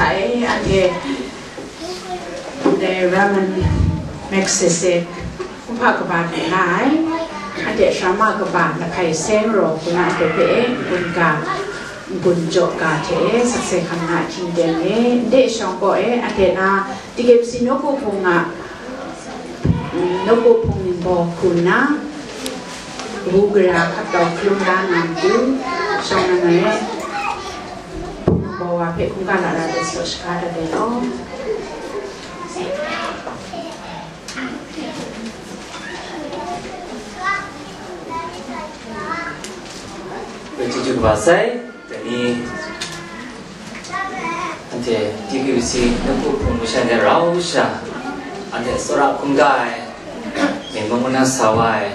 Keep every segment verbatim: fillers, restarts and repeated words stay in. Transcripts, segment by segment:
Ai, anhte dai Roman Magazine kumhpa kaba hte nga ai, anhte Sharama kaba Lahpai Seng Raw hku na aten hpe n-gun ga, n-gun jaw ga hte sakse hkam na ahkying ten e, ndai shawng kaw e, anhte na T K B C nawku hpung a Nawku hpung ningbaw hku nna, kabu gara hkap tau hkalum la na matu, shawng na ngai, hpung ningbaw wa hpe hkungga lara de, saw shaga dat ai law. Chyeju kaba sai. Dai ni, anhte T K B C nawku hpung masha ni rau sha, anhte tsawra hkungga ai, myen mung mana sa wa ai,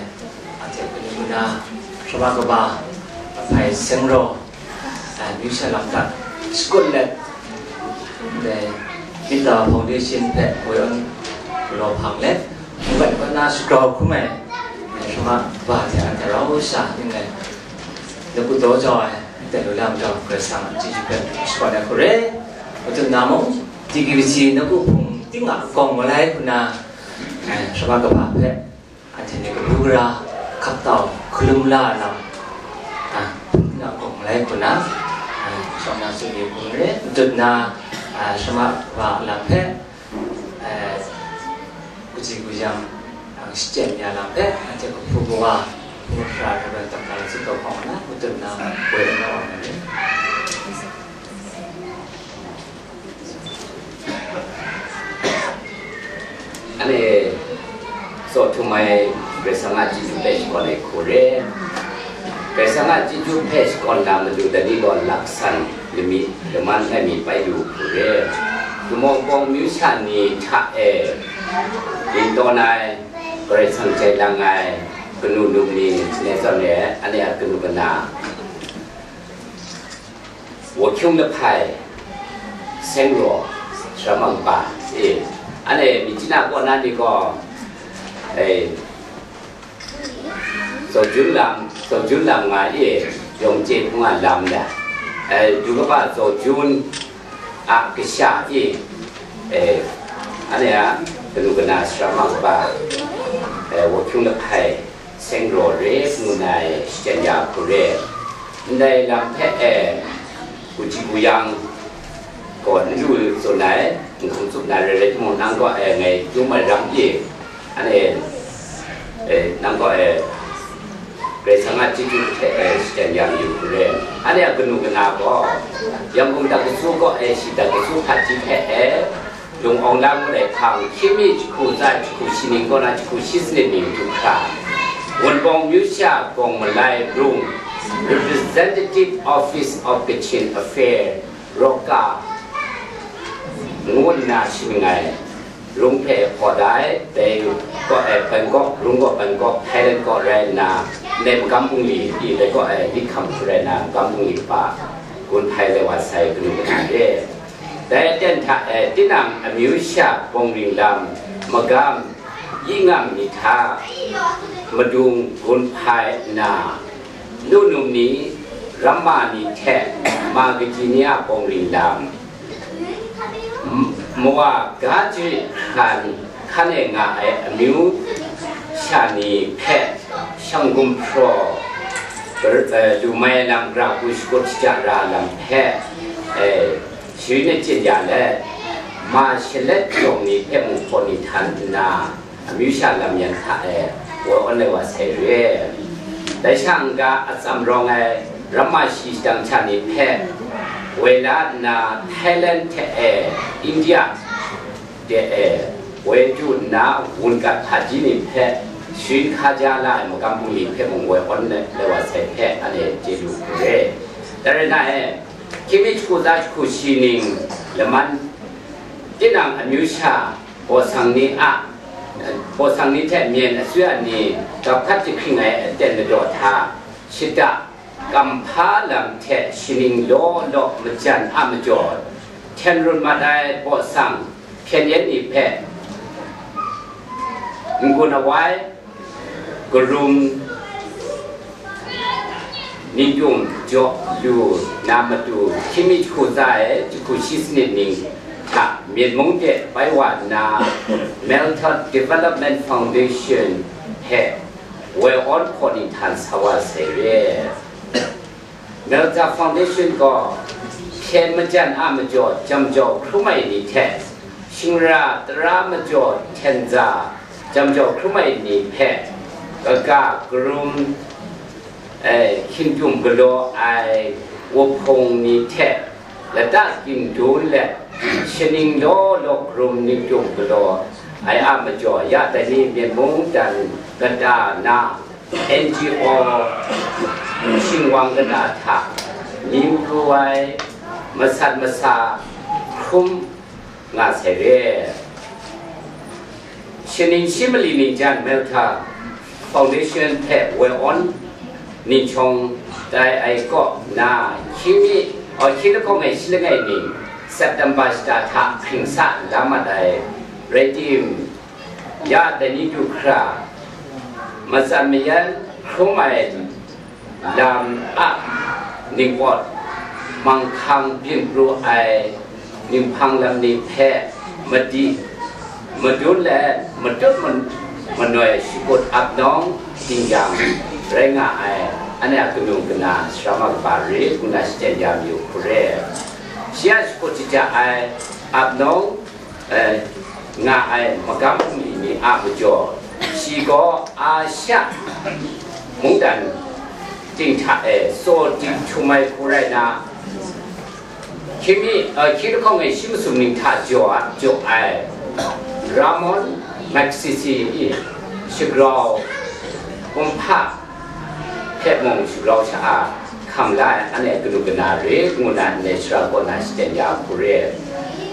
anhte kanu mana Sharama kaba Lahpai Seng Raw, ai, amyu sha lam hta shakut let, dai Metta Foundation hpe woi-awn galaw hpang let, mungkan hkawt na shagrau hkrum ai, ai, Sharama kaba hte anhte rau sha, ning ai, nawku daw jau ai, anhte lu lam jau Karai Kasang a chyeju hpe shakawn ai hku re. Matut na mung, T K B C nawku hpung ting a kawng malai hku na, ai, Sharama kaba hpe, anhte ni kabu gara hkap tau hkalum la ai lam, a, hpung ting a kawng malai hku na, ai, shawng na tsun yu hku re. Matut na, ai, Sharama kaba a lam hpe, eh, kaji kayang, ah, shachyen ya lam hpe, anhte kahpu kawa, hpung hkra hkra hkra tam na lam tsun taw hkawng na, matut na, woi n rawng ai ni. Anhte tsaw htum ai Karai Kasang a chyeju hpe shakawn ai hku re. Karai Kasang a chyeju hpe shakawn na matu dai ni gaw laksan lamik laman ai mi pai lu hku re. Kumawng pawng amyu sha ni hta e, dingtawn ai, Karai Kasang jai lang ai, kanu num ni, ne zawn e, anhte a kanu kana, Wahkyung Lahpai, Seng Raw, Sharama kaba, e, anhte myit chyeju kaw na ni gaw, e, Zaw Jun lam, Zaw Jun lam nga i, yawng chye hpung a lam ya. E, du kaba Zaw Jun a kasha i, e, anhte a kanu kana Sharama kaba, e, Wahkyung Lahpai, Seng Raw re ngu na e, shachyen ya hku re. Ndai lam hpe e, kaji kayang gaw n lu tsun ai, n hkum tsup na rai rai timung, nang gaw e, ngai dum ai ram i, anhte, e, nang gaw e, Karai Kasang a chyeju hte e, shachyen ya mayu hku re. Anhte a kanu kana gaw, Yangon dat katsu kaw e, shi dat katsu hpaji hte e, Lung Awng Lang ngu ai hpang, hkying mi jahku tsa jahku shi ning kaw na jahku shi sanit ni matu hkra, Wunpawng amyu sha Gawng Malai Rung, Representative Office of Kachin Affair, Roka, ngu nna shaning ai rung hpe hpaw da ai, dai kaw e Bangkok, rung kaw Bangkok, Thailand kaw rai nna, ndai magam bungli, i dai kaw e myit hkam hku rai nna, magam bungli kaba gun hpai lai wa sai kanu kana re. Dai aten hta e, tinang amyu sha bawng ring lam, magam, yingam ni hta madung gun hpai nna, nu num ni, ramma ni hte ma kaji ni a bawng ring lam, m-, mawa ga jarit hkran hkan e nga ai amyu sha ni hpe shang gumhpraw, gar-, eh, lu mai lam, gara hku shakut shaja ra lam hpe, eh, sharin achyin ya let, ma shalet jawng ni hpe mung hpaw ni htan nna, amyu sha lam yan hta e woi awn ai wa sai re. Dai sha n-ga atsam rawng ai ramma shi shadang sha ni hpe woi la nna, Thailand hte e, India de e, woi du nna, wun gat hpaji ni hpe sharin hkaja la ai magam bungli hpe mung woi awn ai wa sai hpe, anhte chye lu hku re. Dai rai na e, hkying mi jahku tsa jahku shi ning laman, tinang amyu sha, bawsang ni a, bawsang ni hte myen asuya ni gap hkat jahkring ai aten ladaw hta, shada, kamhpa lam hte shaning law law majan a majaw, hten run mat ai bawsang hpyen yen ni hpe n-gun awai, karum, Ningtum jaw lu na matu, hkying mi jahku tsa ai jahku shi sanit ning hta Myen mung de bai wa nna, Melthot Development Foundation hpe woi awn hpaw ning htan sa wa sai re. Melthot Foundation gaw hpyen majan a majaw jam jau hkrum ai ni hte, shingra tara majaw hten za jam jau hkrum ai ni hpe kaga karum, eh, hkying-tum galaw ai wup hpung ni hte lata ging dun let, shaning law law karum ningtum galaw ai a majaw, ya dai ni Myen mung dan kata na N G O shingwang kata hta mying pru ai masat masa hkrum nga sai re. Shaning shi mali ning jan Melthot Foundation hpe woi awn ninchawng tai ai kaw na, hkying mi, aw, hkying lahkawng e shi langai ning September shata hta hpring sa la mat ai rai tim, ya dai ni du hkra matsan mayan hkrum ai lam a ningpawt manghkang byin pru ai ninghpang lam ni hpe madi madun let matut man-, manoi shakut ap nawng ting yang rai nga ai, anhte a kanu kana sara ma kaba re ngu na shachyen ya mayu hkure. Shi a shakut shaja ai ap nawng eh, nga ai magam bungli ni a majaw, shi gaw Asia mungdan ting hta e tsaw ting htum ai hku rai na, hkying mi, eh, hkying lahkawng e shi masum ning hta jaw a, jaw ai Ramon Magsaysay i shagrau kumhpa hpe mung shagrau sha-a hkam la ai, anhte kanu kana re ngu na ndai sara kaw na shachyen ya hku re.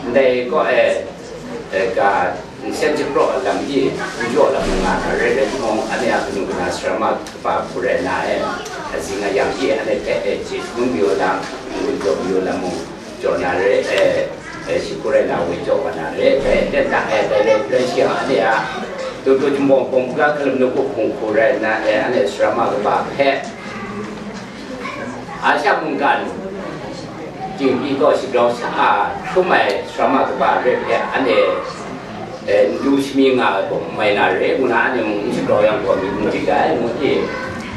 Ndai kaw e, e, ga nsen shapraw ai lam i, n jaw lam nga na re rai timung, anhte a kanu kana sara ma kaba hku rai na e, azing ayang i, anhte hpe e, chyeju mayu lam, n-gun jaw mayu lam mung, jaw na re, e, e, shi hku rai na, woi jaw wa na re, e, ten ta e, dai rai, rai shi yang, anhte a, Dokto Jinghpaw Bawng Buga Hkalam Nawku Hpung hku rai na e, anhte sara ma kaba hpe, Asia mungkan, Jinghpi kaw shagrau sha-a hkrum ai sara ma kaba rai hpe, anhte, e, n du shami nga ai gaw n mai na re, ngu na anhte mung n shagrau yang gaw, myit n dik ai, ngu i,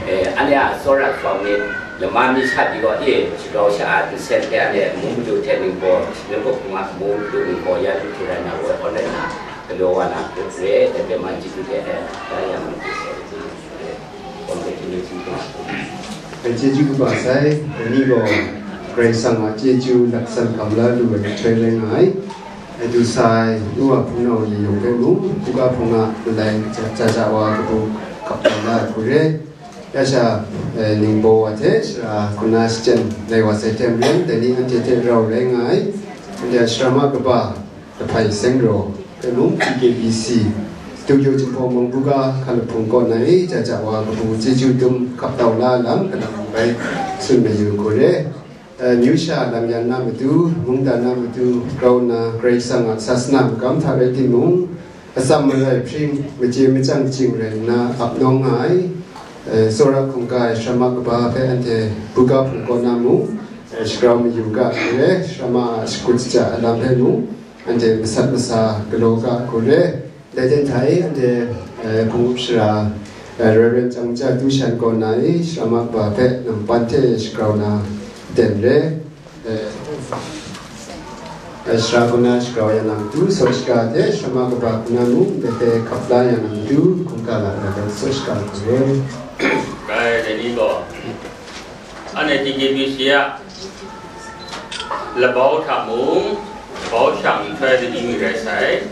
e, anhte a tsawra tsawm myit, lama mi sha pyi gaw, e, shagrau sha-a nsen hpe anhte mung madu hte ningbaw, ningbaw hpung a mung madu ningbaw ya lu hte rai na, woi awn rai na, galaw wa na hku re, dai hpe man chyeju de ai, ya yang mung hte sai hte re, gawn hpe hkyen hkyen hkyen hkyen. Hpai chyeju kaba sai, dai ni gaw Karai Kasang a chyeju laksan hkam la lu ai nhtoi rai nga ai. Ai du sa ai nu wa hpunau ni yawng hpe mung, hkungga hpung a malai ja ja wa kabu hkap tawn la ai hku re. Ya sha, eh, ningbaw wa hte sara hku na shachyen lai wa sai hte maren, dai ni anhte hte rau rai nga ai, anhte a sara ma kaba, Lahpai Seng Raw, hpe mung T K B C, Dokto Jinghpaw Bawng Buga Hkalam Hpung kaw na e ja ja wa kabu chyeju dum hkap tau la lam, kalang bai tsun mayu hku re. Eh, myu sha lam yan na matu, mungdan na matu, grau nna Karai Kasang a sasana magam hta rai timung, atsam marai hpring, machye machyang chying rai nna ap nawng nga ai, eh, tsawra hkungga ai sara ma kaba hpe anhte buga hpung kaw na mung, eh, shagrau mayu ga hku re, sara ma a shakut shaja a lam hpe mung, anhte masat masa galaw ga hku re. Dai ten hta e, anhte, eh, hpung up sara, eh, Reverend Chang Maja Dushan kaw na e, sara ma kaba hpe nampan hte shagrau na ten re. Eh, eh, sara kaw na shagrau ya na matu, sawt shaga hte sara ma kaba kaw na mung, dai hpe hkap la ya na matu, hkungga la na gaw sawt shaga hku re. Rai, dai ni gaw, anhte T K B C a labau hta mung, labau shang nhtoi lani mi rai sai.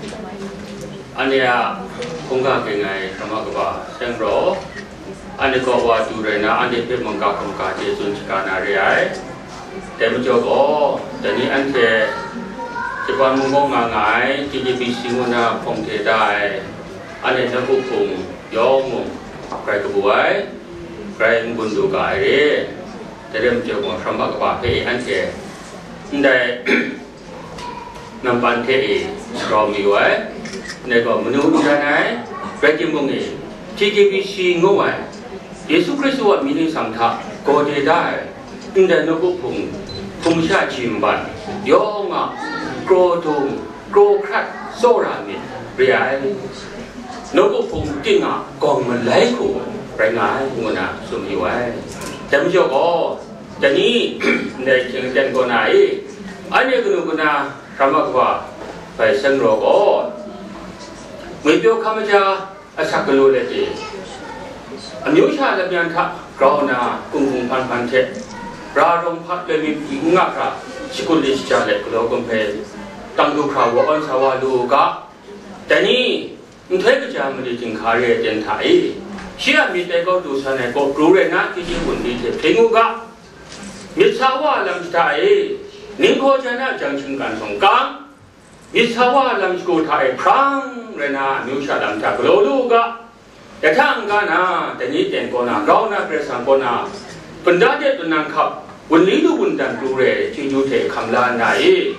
Anhte a hkungga ging ai sara ma kaba Seng Raw, anhte kaw wa du rai na, anhte hpe mungga hkungga hte tsun shaga na re ai. Dai majaw gaw, dai ni anhte Japan mung kaw nga nga ai T K B C ngu na hpawng hte da ai, anhte nawku hpung yawng mung grai kabu ai, grai n-gun lu ga ai re. Dai rai majaw gaw, sara ma kaba hpe anhte ndai nampan hte e shagrau mayu ai. Ndai gaw manu n dan ai, rai timung e, T K B C ngu ai, Yesu Hkristu a myit ningsang hta Gaw de da ai, ndai nawku hpung, hpung sha ji nban, yawng a kraw dung, kraw hkrat tsawra myit re ai. Nawku hpung ting a gawng malai hku rai nga ai, ngu na tsun yu ai. Dai majaw gaw, dai ni, ndai hkying aten kaw na e, anhte kanu kana, hkra ma kaba, bai seng raw gaw, ngwipyaw hkam maja, asak galaw let e, amyu sha lam yan hta grau na, kung hpung hpan hpan hte, ra rawng hpa loi mi pyi n nga hkra, shakut lit shaja let galaw kumhpe, tang du hkra wa awn sa wa lu u ga, dai ni, nhtoi kaja mali jinghka re ai ten hta e, shi a myit tai kau du san ai kaw pru rai na, hkye hkye gun ni hte hpring u ga, myit sa wa lam shada e, ninghkaw jan a jang shinggan hkawng kang, myit sa wa lam shagu hta e hprang rai na, amyu sha lam hta galaw lu u ga, dai hta n-ga na, dai ni ten kaw na, grau na, Karai Kasang kaw na, hpunda de tunan hkap, wunli lu wundan pru re ai chyeju hte hkam la nna e,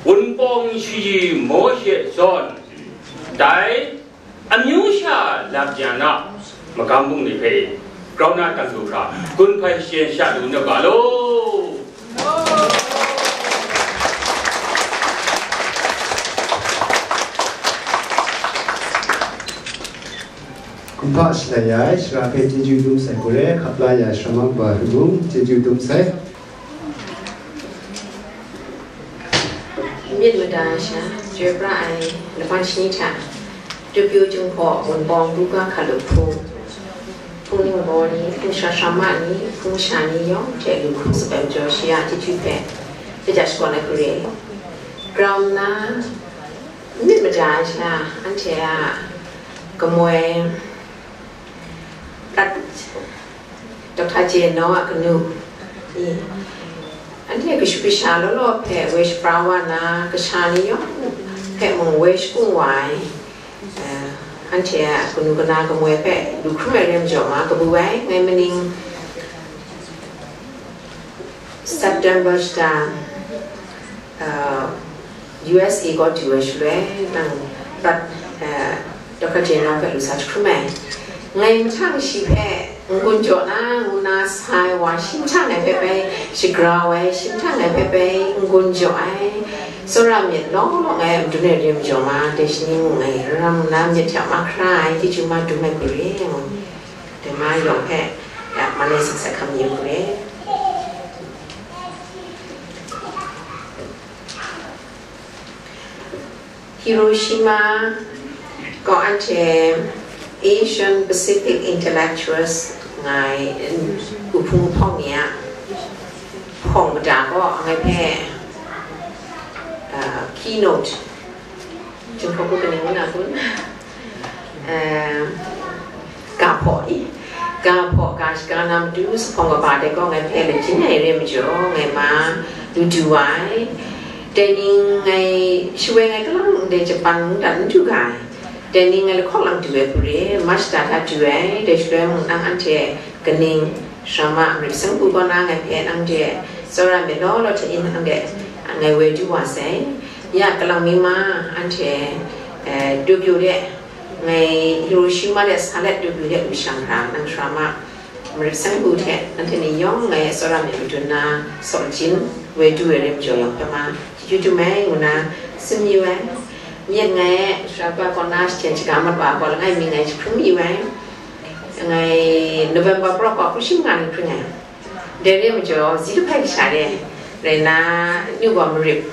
Wunpawng shayi Mawshe zawn, dai amyu sha lap yan a magam bungli hpe grau na tang du hkra, gun hpai shayen sha lu na ga law. Kumhpa shalai ya ai, sara hpe chyeju dum sai hku re, hkap la ya ai sara mung ba hpe mung chyeju dum sai. Myit mada sha, chyoi pra ai laban shani hta, Dupyu Jinghpaw Wunpawng Buga Hkalup Hpung, hpung ningbaw ni, hpung sha sha ma ni, hpung sha ni yawng hte lu hkrum sape majaw shi a chyeju hpe, hpe ja shakawn ai hku re. Grau nna, myit mada ai sha, anhte a kamoi prat, Doctor Jeno a kanu ni, anhte kashu kasha law law hpe woi shapra wa na, kasha ni yawng hpe mung woi shakung wa ai, eh, anhte a kanu kana kamoi hpe lu hkrum ai re majaw ma, kabu ai, ngai maning September shata, uh, U S A kaw du ai shaloi, nang prat, uh, Doctor Jeno hpe lu sa jahkrum ai. Ngai mahtang shi hpe n-gun jaw na, ngu na sa ai wa, shi mahtang ngai hpe bai shagrau ai, shi mahtang ngai hpe bai n-gun jaw ai, tsawra myit law law ngai a madun ai re majaw ma, dai shani mung ngai ram na myit hte mahkra ai, chyeju ma dum ai hku re, ngu. Dai ma yawng hpe, ya, malai saksak hkam yu hku re. Hiroshima gaw anhte Asian Pacific Intellectuals ngai, mm, uhpung hpawng ni a hpawng mada gaw ngai hpe, uh, keynote, Jinghpaw hku kaning ngu na kun? Eh, ga hpaw i, ga hpaw ga shaga na matu, sa hpawng kaba de gaw ngai hpe lajin ai re majaw, ngai ma lu du ai. Dai ning ngai shawoi ngai kalang ndai Japan mung dan n du ga ai. Dai ning ngai lahkawng lang du ai hku re, ma shada hta du ai, dai shaloi mung nang anhte kaning, sara ma, Myit Seng Hku kaw na ngai hpe nang de tsawra myit law law hte yin nang de ngai woi du wa sai. Ya, kalang mi ma, anhte, eh, Tokyo de ngai Hiroshima de sa let Tokyo de lu shang hkra, nang sara ma, Myit Seng Hku hte nanhte ni yawng ngai tsawra myit madun na, saw lajin woi du ai rai majaw yawng hpe ma, chyeju dum ai, ngu na tsun mayu ai. Myit ngai sara kaw na shaten shaga mat wa gaw langai mi ngai jahkrum mayu ai. Ngai November pra gaw hkru shi manga ni hpring ai. Dai re majaw, zi lahpai kasha re, rai na, nu gaw marip,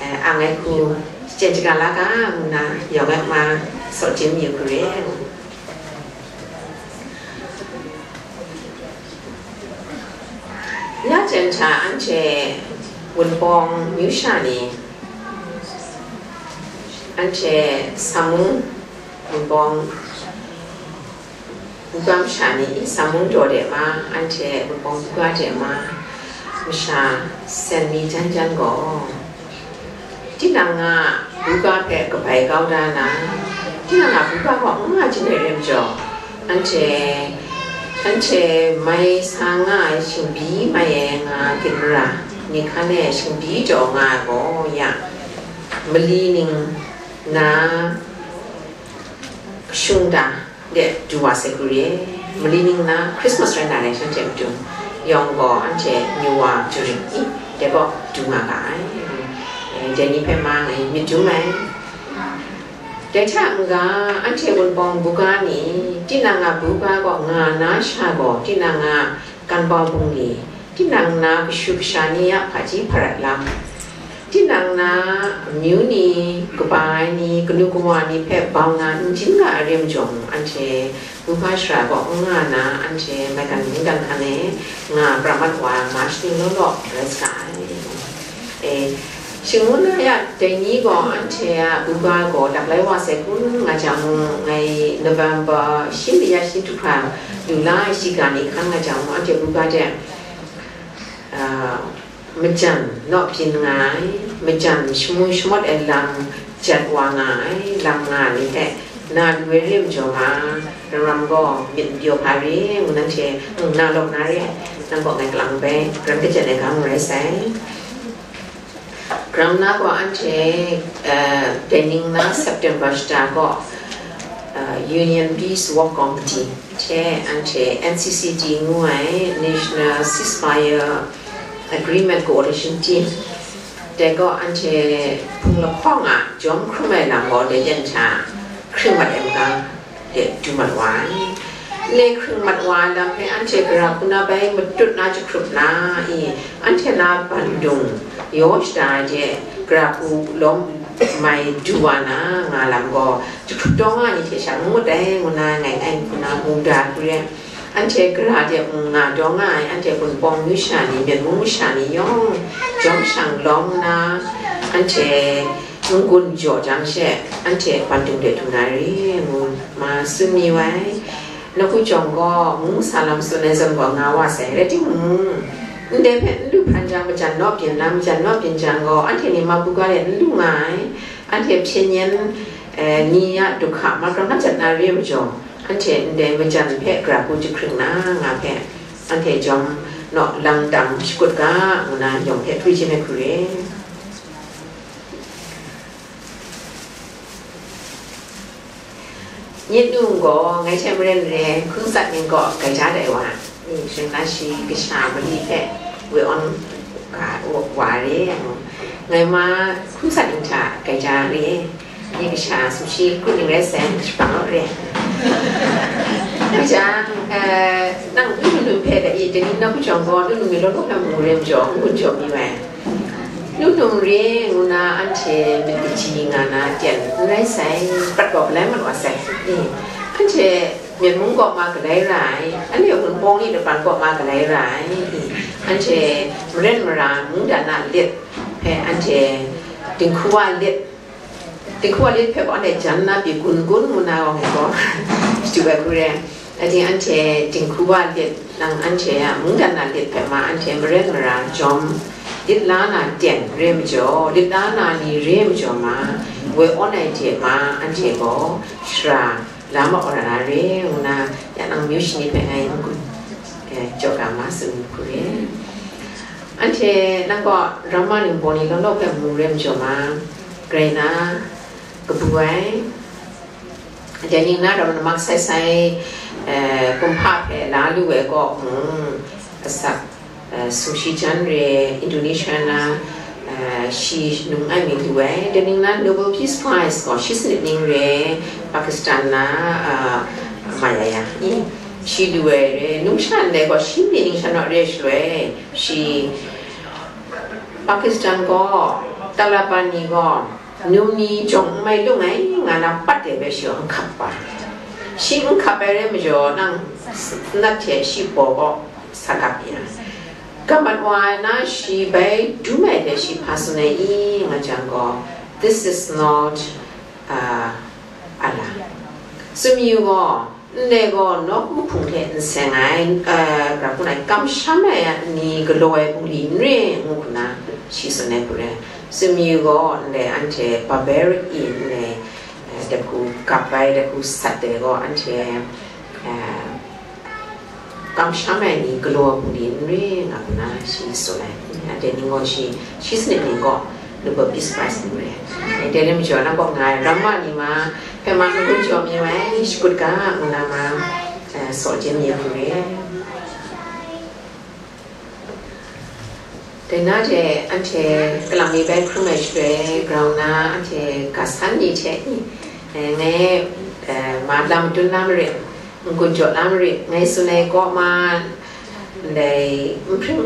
eh, ang ai hku, shaten shaga la ga, ngu na, yawng ai ma, saw jin mayu hku re. Ya jen hta anhte Wunpawng myu sha ni, anhte Samu Wunpawng Wunpawng masha ni, Samu daw de ma, anhte Wunpawng buga de ma, masha sen mi jan jan gaw, tinang a buga hpe kabai kau da na, tinang a buga gaw n nga jin ai re majaw, anhte, anhte mai sa nga ai shingbyi mai ai nga gin mara ni hkan e shingbyi jaw nga ai gaw ya, mali ning na kashung da de du wa sai hku re. Mali ning na Christmas rai na rai shanhte matu yawng gaw anhte nyu wa jarit i, dai gaw du nga ga ai. E, dai ni hpe ma ngai myit dum ai. Dai hta n-ga, anhte Wunpawng buga ni, tinang a buga gaw nga na sha gaw, tinang a kanbau bungli, tinang na kashu kasha ni a hpaji hparat lam, tinang na amyu ni, kaba ai ni, kanu kawa ni hpe bau na n jin nga ai rim jawng, anhte buga shara gaw n nga na, anhte maigan mungdan hkan e nga pra mat wa ai ma shaning law law rai saga ai. E, shangun la ya, dai ni gaw anhte a buga gaw laklai wa sai kun nga jang mung, ngai November shi mi ya shi htuk hkra lu la ai shiga ni hkan nga jang mung, anhte buga de, a, majan naw byin nga ai, majan shamu shamawt ai lam jat wa nga ai, lam nga ai ni hte na lu ai re majaw ma, ram ram gaw myit n pyaw hpa re, ngu nanhte, mm, na lawm na re ai, nang kaw ngai kalang bai, ran kajan ai ga mu rai sai. Gram na gaw anhte, eh, Beijing na September shata gaw, eh, Union Peace Walk Committee hte anhte N C C D ngu ai National Ceasefire Agreement Coalition Team, dai gaw anhte hpung lahkawng a jawm hkrum ai lam gaw dai jan hta hkring mat ai magang de du mat wa ai. Nlai hkring mat wa ai lam hpe anhte gara hku na bai matut na jahkrup na i, anhte na bandung yaw shada ai hte gara hku lawm mai du wa na nga lam gaw, jahkrup taw nga ai ni hte sha n ngut ai, ngu na ngai ngai hku na mu da hku re. Anhte gara de mung nga taw nga ai, anhte Wunpawng masha ni, Myen mung masha ni yawng, jawm shang lawm nna, anhte n-gun jaw jang she, anhte bandung de du na re, ngu ma tsun mi wai. Nawku jawng gaw, ngu sa lam tsun ai zawn gaw nga wa sai, rai timung, ndai hpe n lu hpan jang, majan naw byin na, majan naw byin jang gaw, anhte ni ma buga de n lu nga ai, anhte hpyen yen, eh, ni a du hka makam hkan jat na re majaw, anhte ndai majan hpe gara hku jahkring na nga hpe, anhte jawm naw lang dang shakut ga, ngu na yawng hpe hpri chye ai hku re. Nyit nu gaw ngai hte maren re, hkungsat ning gaw gaita dai wa, ni shing na shi kasha mali hpe woi awn ga wa re, ngai ma hkungsat ning hta gaita re. Ni kasha sumshi kru ning rai sai, shapang law re. Kaja, eh, nang nu nu hpe da i, dai ni na hku jawng gaw, nu nu mi law law hpe mu re majaw, n gun jaw mi wai. Nu nu re ngu na anhte myit kaji nga na tyen n rai sai, prat gaw galai mat wa sai. Anhte Myen mung kaw ma galai ra ai, anhte Wunpawng ni laban kaw ma galai ra ai, anhte maren mara mungdan a lit hpe anhte dinghku wa lit, dinghku wa lit hpe gaw anhte jan na pyi gun gun ngu na gaw ngai gaw shadu ai hku re. Ating anhte dinghku wa lit nang anhte a mungdan a lit hpe ma anhte maren mara jawm lit la na ten re majaw, lit la na ni re majaw ma, woi awn ai hte ma anhte gaw shara la ma wa ra na re, ngu na, ya nang myu shani hpe ngai n-gun, eh, jaw ga ma tsun hku re. Anhte nang gaw ramma ningbaw ni law law hpe mu re majaw ma, grai na, kabu ai, dai ning na ram na mak sai sai, eh, kumhpa hpe la lu ai kaw mung, asak, eh, Sung Shi Jan re, Indonesia na, eh, shi num ai mi lu ai. Dai ning na Nobel Peace Prize gaw shi sanit ning re, Pakistan na, eh, Malaya i, shi lu ai re, numsha ndai gaw shi mi ning sha naw re shaloi, shi Pakistan gaw, Taliban ni gaw, num ni jawng n mai lung ai, nga na pat de bai shi n hkap ai. Shi n hkap ai rai majaw, nang nat hte shi baw gaw sa gap ya. Gap mat wa ai na, shi bai dum ai hte shi hpa tsun ai i, nga jang gaw, "This is not, uh, Allah." Tsun mayu gaw, ndai gaw nawku hpung hte n seng ai, uh, gara hku na kamsham ai ni galaw ai bungli n re, ngu hku na shi tsun ai hku rai. Tsun mayu gaw, ndai anhte barbaric i ndai, uh, dai hku gap ai, dai hku sat ai gaw anhte, uh, kamsham ai ni galaw ai bungli n re, nga hku na shi tsun ai. Anhte ning gaw shi, shi sanit ning gaw Nobel Peace Prize n re. Dai rai majaw, nang kaw nga ai ramma ni ma hpe ma n-gun jaw mi ai, shakut ga, ngu na ma, eh, saw jin mi hku re. Dai na de anhte kalang mi bai hkrum ai shaloi, grau na anhte ga san ni hte ni, eh, ngai, eh, ma lam madun na marit, n-gun jaw na marit, ngai tsun ai kaw ma, ndai n hpring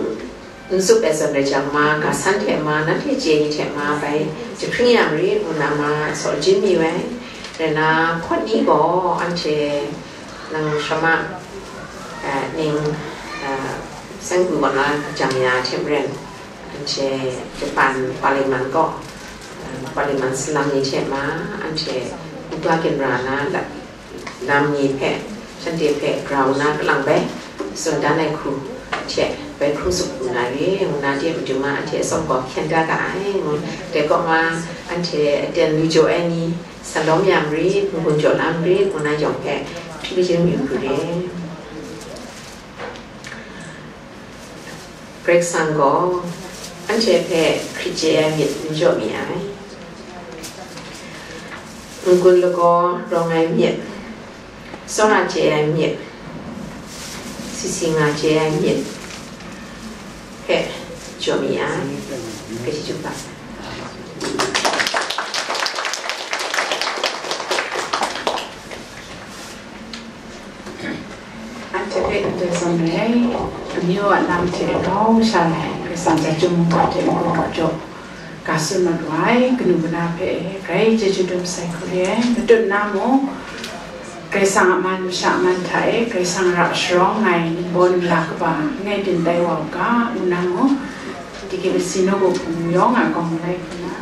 n zup ai zawn rai jang ma, ga san hte ma, nanhte chye ni hte ma bai jahpring ya marit, ngu na ma saw jin mi wai. Rai na, hpawt ni gaw anhte nang Shrama, eh, ning, eh, Senggu kaw na jang ya hte maren, anhte Japan Parliament kaw, eh, Parliament salang ni hte ma, anhte upa ginra na lam ni hpe, shanhte hpe grau na kalang bai tsun dan ai hku hte bai hkrum sut lu na re, ngu na de matu ma anhte atsawm gaw hkyen da ga ai, ngu. Dai kaw ma, anhte aten lu jaw ai ni, sa lawm ya marit, n-gun jaw la marit, ngu na yawng hpe hpyi jin mi hku re. Karai Kasang gaw anhte hpe hkrit chye ai myit n jaw mi ai. N-gun lagaw rawng ai myit, tsawra chye ai myit, sisi nga chye ai myit hpe jaw mi ai. Kaji jumpa. Anhte hpe ndai zawn rai, amyu a lam hte grau sha ai, Karai Kasang hta chyum mungga hte mung gaw jaw, ga tsun mat wa ai, kanu kana hpe grai chyeju dum sai hku re ai, matut na mung, Karai Kasang a man, masha a man hta e, Karai Kasang a ra sharawng ai, ningbaw ningla kaba, langai byin tai wa u ga, ngu na mung, dike lasi nawku hpung yawng a gawng malai hku na,